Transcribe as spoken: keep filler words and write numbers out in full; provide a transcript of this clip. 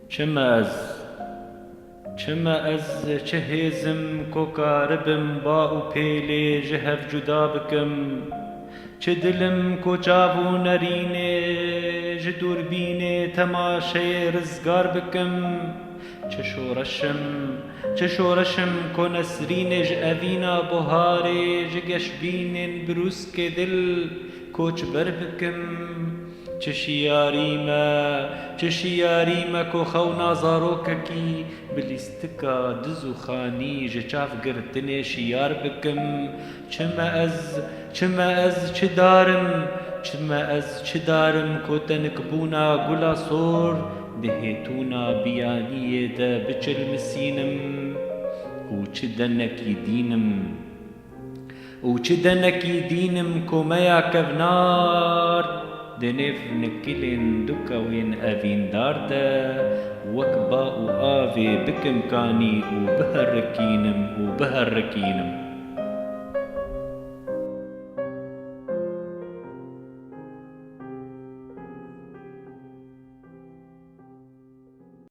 Çi me ez? Çi me ez, çi hêzim ko karibim ba û pêlê ji hev cuda bikim? Çi dilim ko çav û nerînê ji dûrbînê temaşeyê rizgar bikim? Çi şoreşim, çi şoreşim ko nesrînê ji evîna buharê ji geşbînên birûskê dil koçber bikim? Çi şiyarî me, çi şiyarî me ku xewna zarokekî bi lîstika diz û xanî ji çav girtinê şiyar bikim? Çi me ez, çi me ez, çi darim, çi me ez, çi darim ku tenikbûna gula sor di hêtûna biyaniyê de biçilmisînim û çi denekî dînim. Û çi denekî dînim ku meya kevnar di nêv nikilên du kewên evîndar de wek ba û avê bikim kanî û biherikînim û biherikînim.